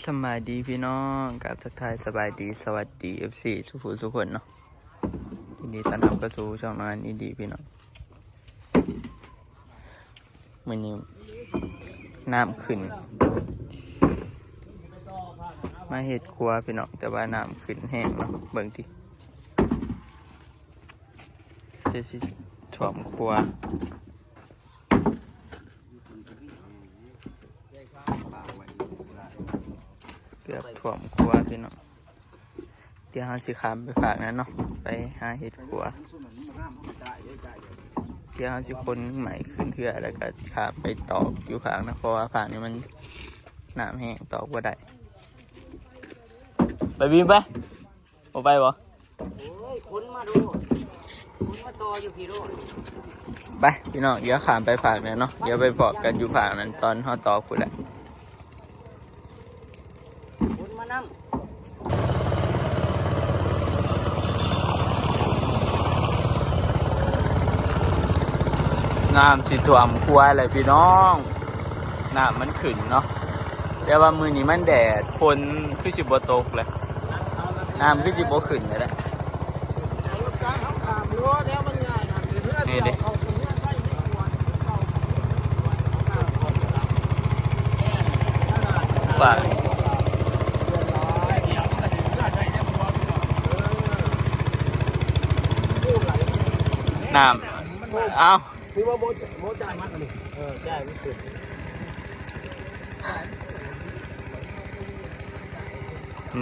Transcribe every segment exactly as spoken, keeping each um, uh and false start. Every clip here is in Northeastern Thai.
สำบายดีพี่น้องครับ ทักทายสบายดี สวัสดี เอฟซี ทุกผู้ทุกคนเนาะ ยินดีต้อนรับเข้าสู่ช่องน้องอันอีดีพี่น้อง มื้อนี้น้ำขึ้น มาเฮ็ดครัวพี่น้อง แต่ว่าน้ำขึ้นแฮงเนาะ เบิ่งติ จะสิท่วมครัว เกือบท่วมครัวพี่น้อง เดี๋ยวเฮาสิข้ามไปฟากนั้นเนาะ ไปหาเฮ็ดครัว เดี๋ยวเฮาสิขนไม้ขึ้นเฮือ แล้วก็ข้ามไปตอกอยู่ฟากนะ เพราะว่าฟากนี้มันน้ำแฮง ตอกบ่ได้ ไปบีมไป บ่ไปบ่ โอ้ย ขนมาดู ขนมาต่ออยู่พี้โลด ไปพี่น้อง เดี๋ยวข้ามไปฟากนั้นเนาะ เดี๋ยวไปพ้อกันอยู่ฟากนั้น ตอนเฮาตอกพู้นแหละ ขนมานำ น้ำสิท่วมครัวเลยพี่น้อง น้ำมันขึ้นเนาะ แต่ว่ามื้อนี้มันแดด ฝนคือสิบ่ตกเลย น้ำคือสิบ่ขึ้นเลยแหละ นี่ดิ ว่า น้ำ เอ้า คือว่าโบโบจ่ายมันนี่ เออ จ่ายมันคือ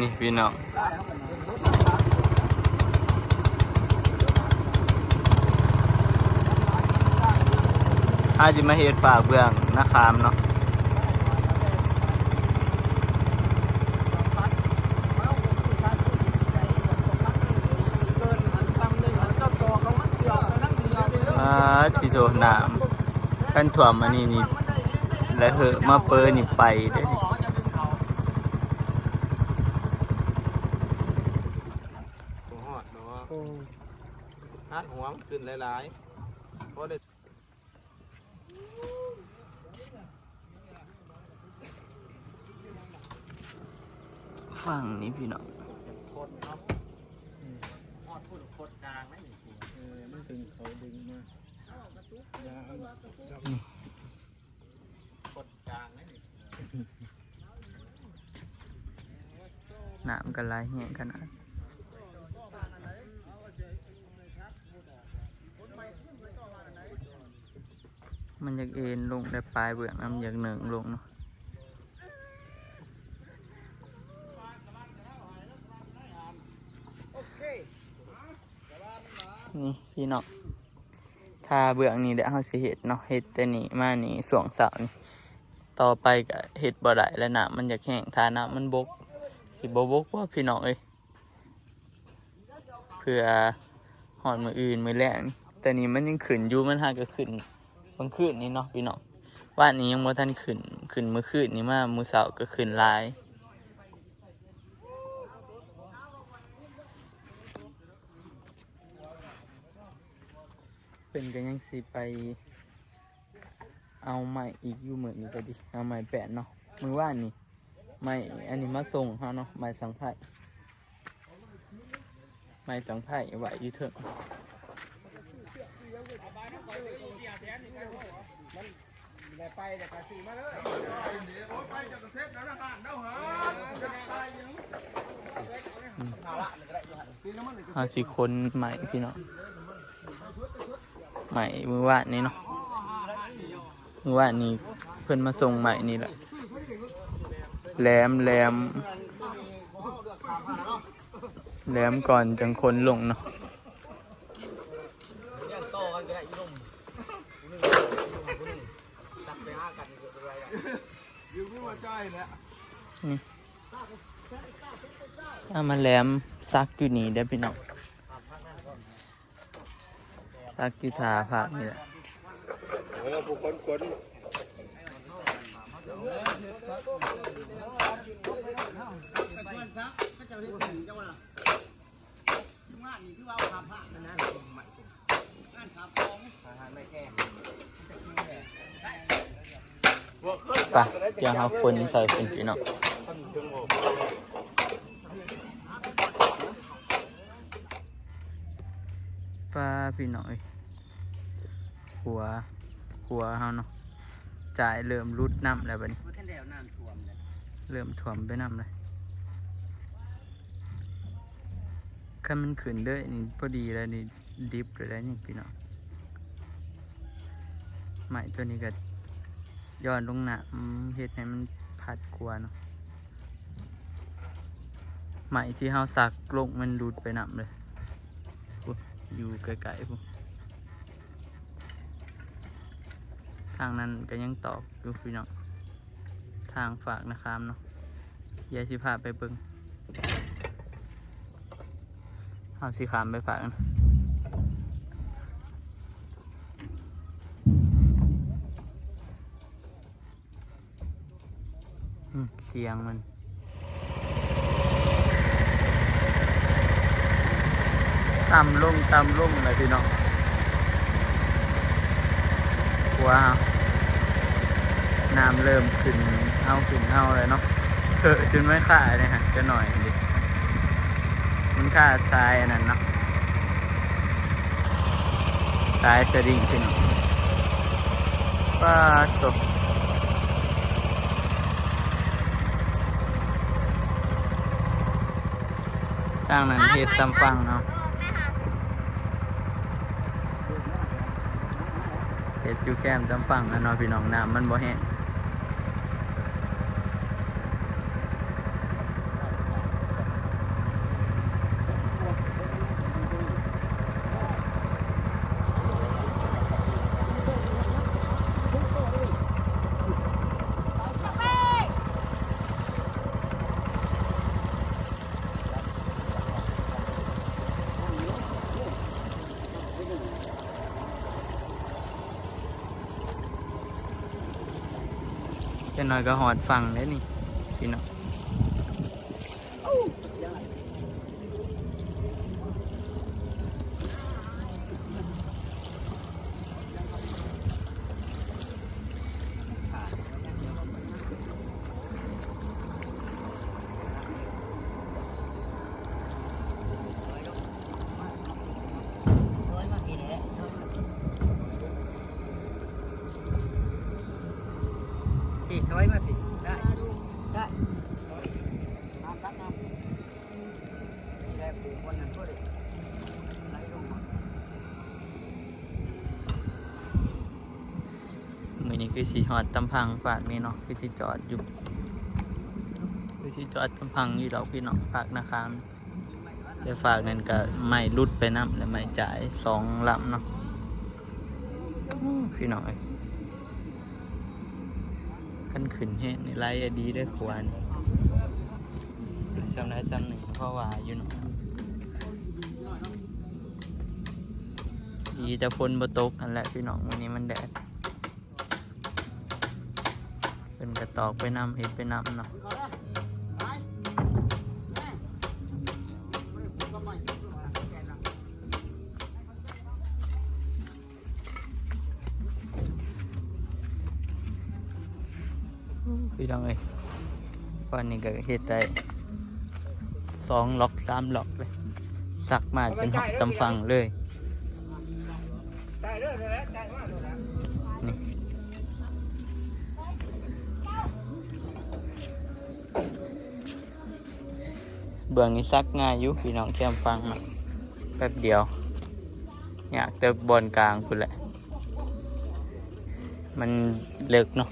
นี่พี่น้อง อาจจะมาเฮ็ดฟากเบื้องนาขามเนาะ อ่า สิโทษน้ำ คันท่วมอันนี้นี่ และเหอะมาเปิดนี่ไปเด้อนี่ บ่ฮอดเนาะ โอ้ หักหัวมันขึ้นหลายๆ พอได้ ฝั่งนี้พี่น้อง โคตรเนาะ อืม ฮอดพุ่นโคตรกลางไหมนี่ เออ มันดึงเขาดึงมา นี่ โคตรกลางไหมนี่ น้ำก็ไหลแฮงขนาด มันอยากเอนลง แต่ปลายเบื้องมันอยากเนิงลงเนาะ นี่พี่น้อง ถ้าเบื้องนี้แหละเฮาสิเฮ็ดเนาะ เฮ็ดแต่นี่มานี่ช่วงเช้านี่ ต่อไปก็เฮ็ดบ่ได้แล้ว น้ำมันอยากแห้ง ถ้าน้ำมันบก สิบ่บกบ่พี่น้องเอ้ย เพื่อฮอดมื้ออื่นมื้อแลง แต่นี่มันยังขึ้นอยู่ มันหากะขึ้นกลางคืนนี่เนาะพี่น้อง วานนี้ยังบ่ทันขึ้น ขึ้นมื้อคืนนี่มา มื้อเช้าก็ขึ้นหลาย เพิ่นก็ยังสิไปเอาไม้อีกอยู่ มื้อนี้ก็ดี เอาไม้แป้นเนาะ มื้อวานนี่ ไม้อันนี้มาส่งเฮาเนาะ ไม้สังไพร ไม้สังไพรไว้อยู่เทิง เฮาสิขนไม้พี่น้อง ไม้มื้อวานนี้เนาะ มื้อวานนี้เพิ่นมาส่งไม้นี่แหละ แหลม แหลม แหลมก่อนจั่งขนลงเนาะ เลี้ยงต่อกันก็ได้อีหนุ่ม ผู้หนึ่งผู้หนึ่งผู้หนึ่ง จับไปหากันก็เป็นไรอะ อยู่ไม่ว่าจ้อยแล้ว นี่ เอามาแหลมสักอยู่นี่เด้อพี่น้อง สักอยู่ท่าพระนี่แหละ เออ ผู้คนขน ไป เดี๋ยวเฮาขนใส่เป็นพี่น้อง ป้าพี่น้องเอ้ย ขัว ขัวเฮาเนาะ จายเริ่มหลุดน้ำแล้วบัดนี้ บ่ทันได้เอาน้ำท่วมเลย เริ่มท่วมไปน้ำเลย คันมันขึ้นเด้อนี่พอดีแล้วนี่ ดิบเลยได้นี่พี่น้อง ไม้ตัวนี้ก็ย้อนลงน้ำ อืม เฮ็ดให้มันพัดขัวเนาะ ไม้ที่เฮาสักลงมันหลุดไปน้ำเลย พุ้น อยู่ไกลๆพุ้น ทางนั้นก็ยังตอกอยู่พี่น้อง ทางฟากนาคามเนาะ เดี๋ยวสิพาไปเบิ่ง เฮาสิข้ามไปฟากนะ อืม เสียงมัน ต่ำลง ต่ำลงเลยพี่น้อง ขัวเฮา น้ำเริ่มขึ้น เฮาขึ้นเฮาเลยเนาะ เออ จนไม่ค่าเนี่ยฮะ จะหน่อยดิ มันค่าทรายอันนั้นเนาะ สายสลิงพี่น้อง ป้าดโธ่ ทางนั้นเฮ็ดตำฟังเนาะ เฮ็ดอยู่แคมตำฟังนะเนาะพี่น้อง น้ำมันบ่แห้ง จักหน่อยก็ฮอดฝั่งแล้วนี่พี่น้อง พี่ถอยมาพี่ ได้ ได้ น้ำตัดน้ำ นี่แหละปลูกวันนั้นก็ได้ ไหลลงมา มื้อนี้คือสิฮอดตำพังฟากนี่เนาะ คือสิจอดอยู่ คือสิจอดตำพังอยู่ดอกพี่น้อง ฟากนาคาม แต่ฟากนั่นก็ไม้หลุดไปนำ แล้วไม้จายสองลำเนาะ อู้ พี่น้องเอ้ย คันขึ้นแฮงนี่ไหลดีเด้อขัวนี่ ขึ้นส่ำใดส่ำหนึ่ง เพราะว่าอยู่เนาะ ดีแต่ฝนบ่ตกนั่นแหละพี่น้อง มื้อนี้มันแดด เพิ่นก็ตอกไปนำ เฮ็ดไปนำเนาะ พี่น้องเอ้ย วันนี้ก็เฮ็ดได้สองล็อก สามล็อกเลย สักมาจนฮอดตำฟังเลย นี่ เบื้องนี้สักง่ายอยู่พี่น้อง แคมฟังเนาะ แป๊บเดียว ยากแต่บ่อนกลางพุ้นแหละ มันเลิกเนาะ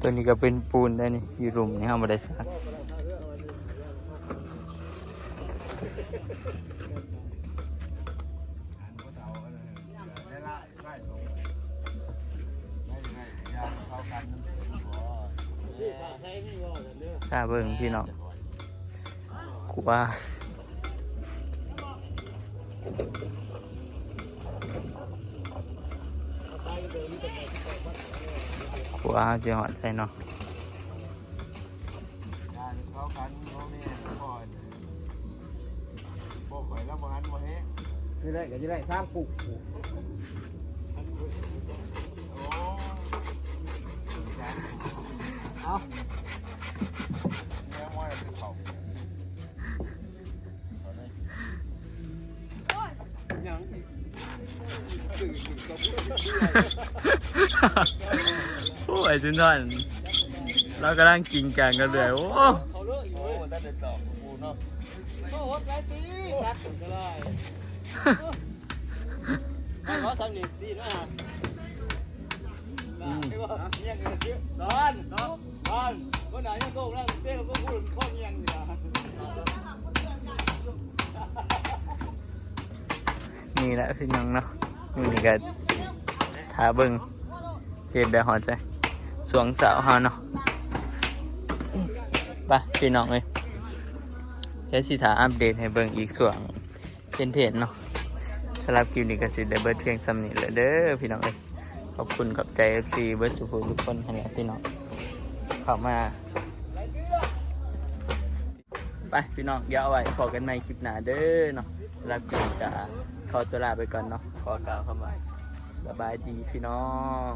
ตัวนี้ก็เป็นปูนได้นี่ อยู่หลุมนี่เฮาบ่ได้สัก ถ้าเบิ่งพี่น้อง กว่า กว่าเฮาสิฮอดใส่เนาะ นี่ได้ก็จะได้สามกุ๊ก โอ้ สามกุ๊ก โอ้ยสุนทรเรากำลังกินกันกันเลยโอ้ เขาเลิกอยู่ โอ้ เว้ย ตั้งแต่ตอบกูเนาะ โอ้โหไกลตีกัดผมก็เลยไม่ว่าสามหนึ่งตีนะฮะไม่ว่าเมียเงินเยอะร้อนเนาะร้อนคนไหนยังโกงแล้วเต้ก็พูดข้อเมียงอยู่นะ นี่แหละพี่น้องเนาะมื้อนี้ก็ถ้าเบิ่งเฮ็ดได้ฮอดใจสวงสาวเฮาเนาะไปพี่น้องเอ้ยเดี๋ยวสิถ่าอัปเดตให้เบิ่งอีกสวงเป็นเพจเนาะสำหรับคลิปนี้ก็สิได้เบิดเพียงส่ำนี้แหละเด้อพี่น้องเอ้ยขอบคุณขอบใจ เอฟซี เบิดทุกผู้ทุกคนนั่นแหละพี่น้องเข้ามา ไปพี่น้องเดี๋ยวเอาไว้พอกันใหม่คลิปหน้าเด้อเนาะสำหรับคลิปนี้ก็ขอตัวลาไปก่อนเนาะขอกล่าวคำว่าสบายดีพี่น้อง